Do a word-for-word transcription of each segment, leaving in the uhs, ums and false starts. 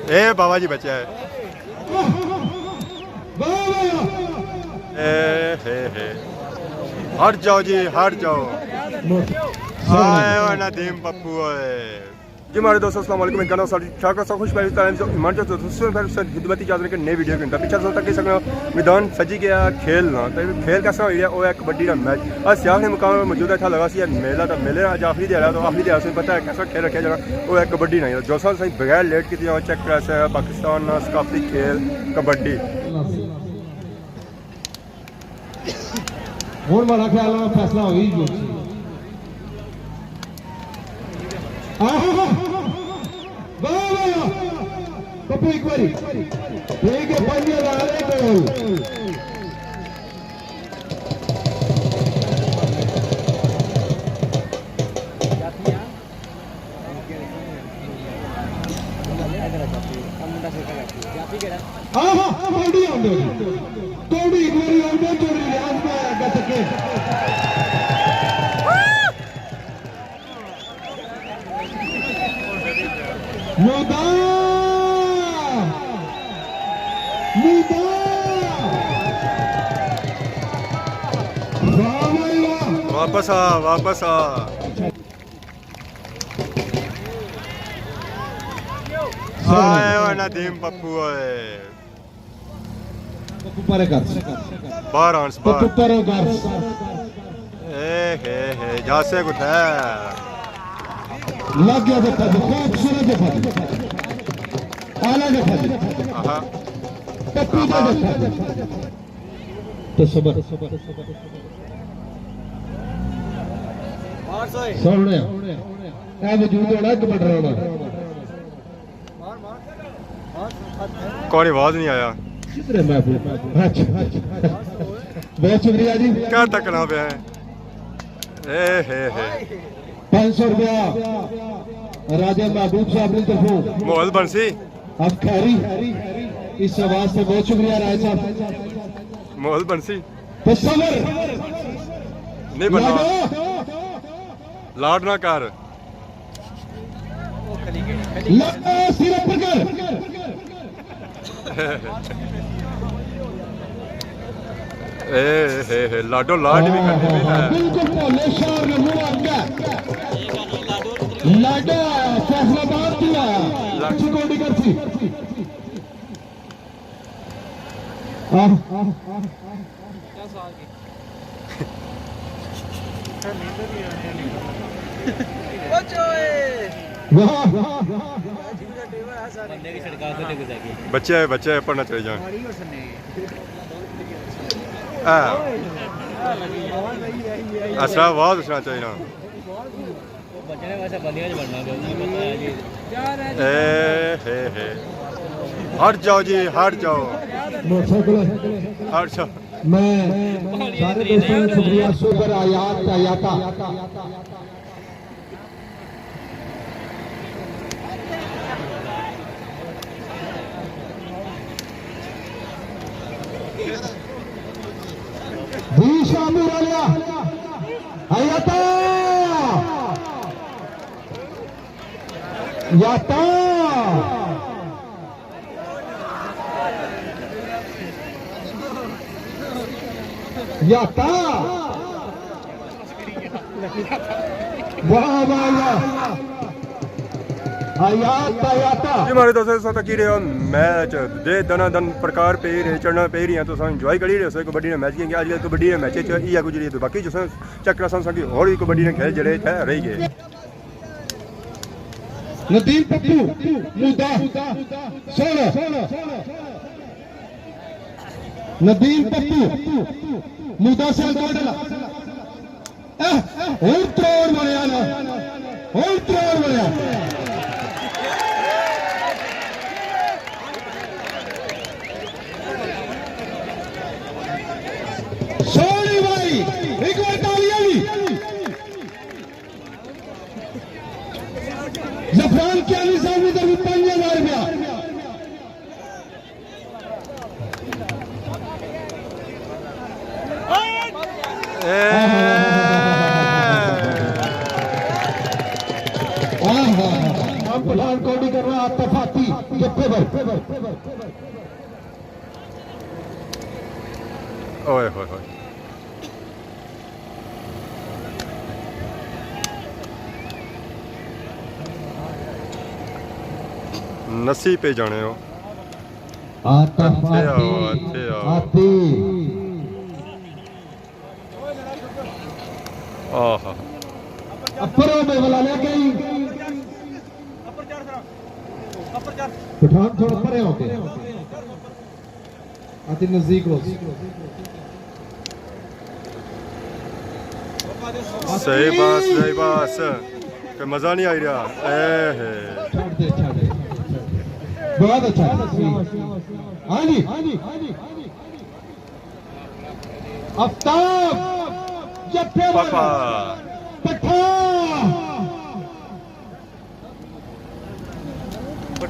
اے بابا جی بچا ہے۔ اے ہے ہے۔ ہٹ جاؤ جی، ہٹ جاؤ۔ آئے او ندیم پپو ہوئے۔ جی ماڑے دوستو، السلام علیکم۔ امید کرنا سب ٹھیک ٹھاک ہو، سب خوش پہلے تعلیم سے ایمان چاہتے ہو، دوستوں پھر سے خدمتی اجازت کے نئے ویڈیو کے اندر۔ پیچھے سو تک سکنا میدان سجی گیا کھیل نہ۔ تے کھیل کیسا ہوئی ہے؟ وہ ہے کبڈی دا میچ۔ آج سیاح نے مقام پر موجود ہے، اتھا لگا سی یہ میلہ، تو میلے نا آج آخری دھیڑا، تو آخری دھیڑا سے پتہ ہے کیسا کھیل رکھا جانا۔ وہ ہے کبڈی نہ۔ جو سب سے بغیر لیٹ کیتے جاؤ، چیک کرا سا پاکستان نا ثقافتی کھیل کبڈی۔ ہن ماڑا خیال ہے فیصلہ ہوئی گیا۔ آہا! واہ واہ! پپو ایک باری۔ ٹھیک ہے، پنج ہزار ہے گول۔ ہاں، ہاں، کوئی نہیں آؤں گا۔ کوئی نہیں، ایک باری آؤں گا، چوڑی ریاض میں آیا کر سکے۔ مودا! مودا! واہ بھائی واہ! واپس آ، واپس آ۔ ہائے اوئے ندیم پپو اوئے۔ پپو پرے کر۔ باہر آنس، باہر۔ پپو پرے کر۔ اے ہے ہے، جاسے کتھے؟ لگ گیا جتھا جی، خوبصورت جتھا جی۔ آلہ جتھا جی۔ آہا۔ پپو دا جتھا جی۔ تصور۔ سامنے۔ اے وجود ہونا ایک بڑا ہونا۔ کوئی آواز نہیں آیا۔ کدھر ہے محبوب؟ اچھا، اچھا۔ بہت شکریہ جی۔ کیا تکنا پیا ہے؟ اے ہے ہے۔ پانچ سو روپیہ راجہ محبوب صاحب نے طرفوں۔ ماحول بنسی۔ اب خیری، اس آواز سے بہت شکریہ راجہ صاحب۔ ماحول بنسی۔ تصور۔ نہیں بننا۔ لاڈو۔ لاڈ نہ کر۔ لا-، سر اوپر کر۔ اے، اے، اے، لاڈو لاڈ بھی کرنی پئی ہے۔ بالکل بھولے شہر نے منہ آ گیا۔ لاڈا فیصل آباد تو آیا۔ لا- سیکورٹی کر سی۔ آہ۔ واہ۔ بچے، بچے پڑھنا چاہیے جان۔ ہاں۔ ایسا آواز اچھنا چاہیے نا۔ اے ہے ہے۔ ہٹ جاؤ جی، ہٹ جاؤ۔ موٹر سائیکل۔ ہٹ جاؤ۔ میں سارے دوستوں کا شکریہ، سپر آیات آیاتا۔ جی شامپور والیا، آیاتا، یاتا۔ یاتا۔ واہ، واہ، واہ۔ آیاتا، آیاتا۔ جی، ماڑے دوستو، اس وقت تک ہی رہے ہو میچ دے دنا دن پرکار پہ رہے، چڑھنا پہ رہی ہیں، تو سب انجوائے کری رہے ہو، کبڈی نے میچ کیے، اج کل کبڈی نے میچ چ یہ کچھ رہی ہے، تو باقی جو سب چیک کرا سا کہ اور بھی کبڈی نے کھیل جڑے اتھے رہی گئے۔ ندیم پپو، مودا، سونا۔ ندیم پپو، مودا سے گوڈلا۔ اہ، ہن تروڑ بنیا نا، ہن تروڑ بنیا۔ سوہنی بھائی، ایک بار تالیاں جی۔ زعفران کیانی صاحب نے طرف پنج ہزار روپیہ۔ اے۔ آہا۔ اوئے ہوئے ہوئے۔ نسی پہ جانے ہو۔ آتف، اتھے آؤ، آتی، اتھے آؤ۔ آتی۔ آہا۔ اپر ہو، میں والا لے گئی۔ پٹھان تھوڑا پرے ہو کے۔ آتی نزدیک ہو۔ صحیح باس، صحیح باس۔ کوئی مزہ نہیں آئی رہا۔ اے ہے۔ چھوڑ دے، چھوڑ دے۔ بہت اچھا۔ ہاں جی۔ آفتاب، جتھے پاپا۔ پٹھا۔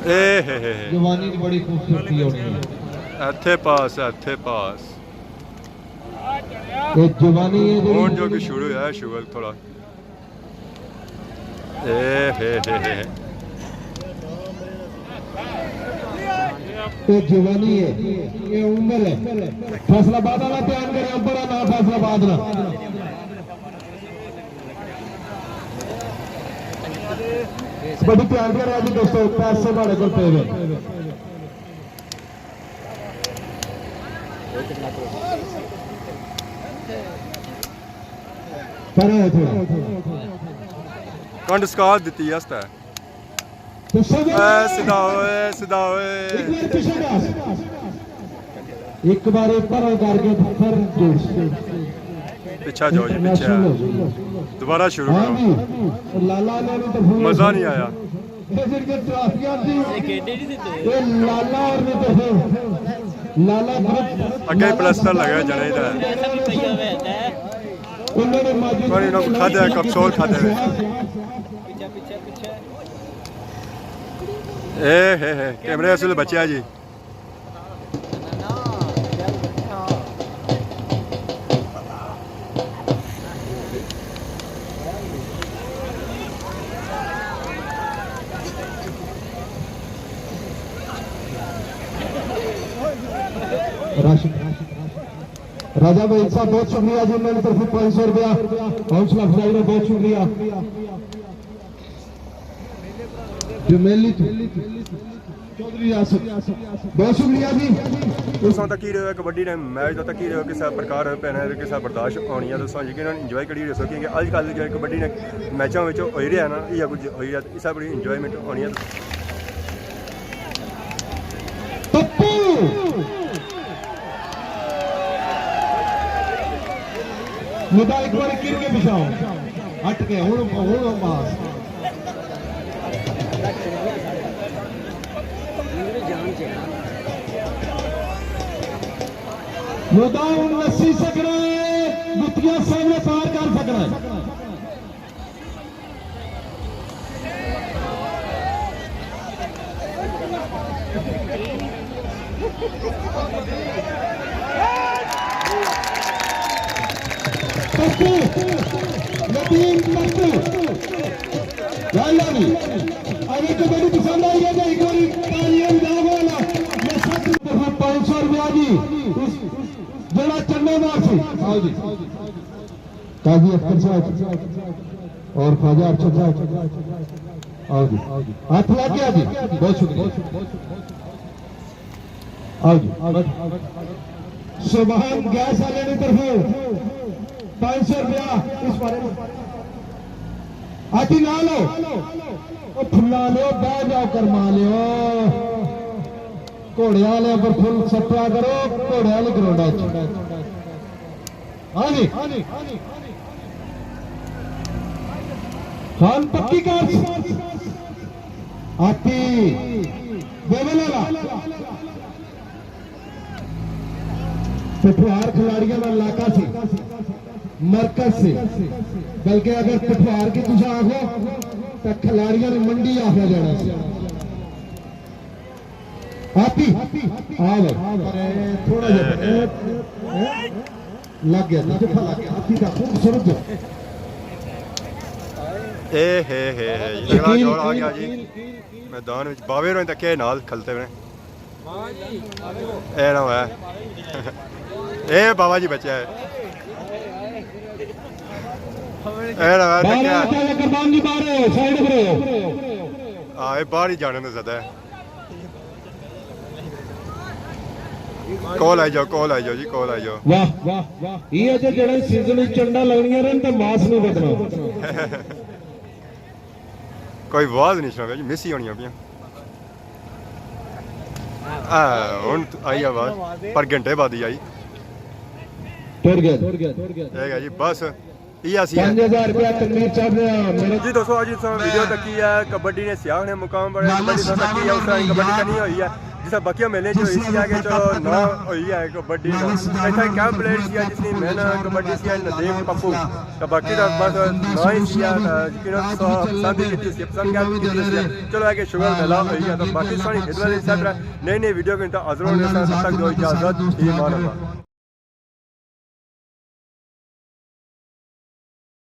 اے ہے ہے ہے۔ جوانی دی بڑی خوبصورتی ہونی ہے۔ اتھے پاس، اتھے پاس۔ اے جوانی ہے جیڑھی ہن جو کہ شروع ہویا ہے شغل تھوڑا۔ اے ہے ہے ہے۔ اے جوانی ہے، اے عمر ہے۔ فیصل آباد والا دھیان کرے، بڑا نام فیصل آباد نا۔ بڑی پیار دیا رہا جی دوستو، پیسے ماڑے کول پے ہوئے۔ پرے ہو تھوڑا۔ کنڈ سکال دتی اس تے۔ تو سب اے سدھا ہوئے، سدھا ہوئے۔ ایک بار پیچھے جا۔ ایک بار اوپر ہو کر کے پتھر جوڑ۔ پیچھے جاؤ جی، پیچھے۔ انٹرنیشنل ہو گئی۔ دوبارہ شروع ہاں کرو۔ جی۔ لالا نے بھی تو مزہ نہیں آیا۔ یہ جڑی ٹرافیاں تھی، یہ لالا اور نہیں تو پھر لالا گروپ، اگے پلستر لگا جانے دا۔ انہوں نے ماجد پانی نہ کھادا ہے، کپسول کھادا ہے۔ اے ہے ہے، کیمرے اصل بچیا جی۔ راشد، راجہ بھائی صاحب، بہت شکریہ جی، انہوں نے طرف پانچ سو روپیہ حوصلہ افزائی کا، بہت شکریہ۔ جو میلی تو چودھری ریاست، بہت شکریہ جی۔ تساں تکی رہے ہو کبڈی نے میچ دا، تکی رہے ہو کسے پرکار پہنے کسے برداشت ہونی ہے، تساں یقیناً انجوائے کری رہے ہو، کیونکہ اج کل جو کبڈی نے میچاں وچ ہوئی رہیا نا، یہ کچھ ہوئی رہیا، اس بڑی انجوائمنٹ ہونی ہے۔ پپو! مدا ایک بار گر کے پچھاؤ۔ ہٹ کے، ہن، ہن ماس۔ مدا ہن نسی سکنا ہے، جتیاں سامنے پار کر سکنا ہے۔ پپو، ندیم پپو۔ لالا جی، اگر کبڈی پسند آئی ہے تو ایک بار تالیاں بجاؤ والا۔ میں سب پانچ سو روپیہ جی، اس جڑا چندہ مار سی۔ آؤ جی۔ قاضی اختر صاحب اور خواجہ ارشد صاحب، آؤ جی، ہاتھ لگ گیا جی، بہت شکریہ۔ آؤ جی، سبحان گیس والے کی طرفوں پانچ سو روپیہ اس بارے میں۔ آتی نہ لو، او پھلا لیو، بہ جاؤ کرما لیو۔ گھوڑے والے پر پھل سٹیا کرو، گھوڑے والی گراؤنڈ۔ ہاں جی۔ خان پکی کر۔ آتی۔ دیول والا۔ پٹھوار کھلاڑیاں کا علاقہ سی، مرکز سی، بلکہ اگر پٹھوار کی تساں آخو تو کھلاڑیاں نے منڈی آخیا جانا سی۔ آتی، آ بھائی۔ پر تھوڑا جہا، اے، اے، لگ گیا جی، جتھا لگ گیا، آتی دا خوبصورت جو۔ اے ہے ہے ہے، یہ تگڑا جوڑ آ گیا جی میدان وچ۔ باوے ہوراں تکے نال کھلتے ہوئے۔ اے نہ ہوئے۔ اے بابا جی بچے ہے۔ اے نہ ہوئے تکے۔ قربان جی باہر ہو، سائیڈ کرو۔ ہاں، اے باہر ہی جانے تو زیادہ ہے۔ کول آئی جاؤ، کول آئی جاؤ جی، کول آئی جاؤ۔ واہ واہ واہ، یہ تے جڑا سیزن وچ چنڈا لگنیاں رہن تے ماس نہیں بدنا۔ کوئی آواز نہیں سنا جی، مس ہی ہونی پیاں۔ آ، ہن آئی آواز، پر گھنٹے بعد ہی آئی۔ ٹر گیا۔ ٹھیک ہے جی، بس یہ سی ہے۔ پنج ہزار روپیہ تنویر صاحب نے، میرے جی دوستو، اج تساں ویڈیو تکی ہے، کبڈی نے سیاہ نے مقام پر کبڈی تساں تکی ہے، اس طرح کبڈی کنی ہوئی ہے، جس طرح بقیہ میلے جو ہوئی سی ہے کہ چلو نہ ہوئی ہے کبڈی دا۔ اتھا کیمپ پلیئر سی ہے جس نے مین کبڈی سی ہے ندیم پپو۔ تو باقی دا بس نہ ہی سی ہے، یقیناً تساں پسند ہی کیتی سی، پسند کیا کیتی سی۔ چلو ہے کہ شوگر میلہ ہوئی ہے، تو باقی ساری خدمت اس طرح نئی نئی ویڈیو کے اندر حاضر ہونے سے، تب تک دو اجازت، ایمان اللہ۔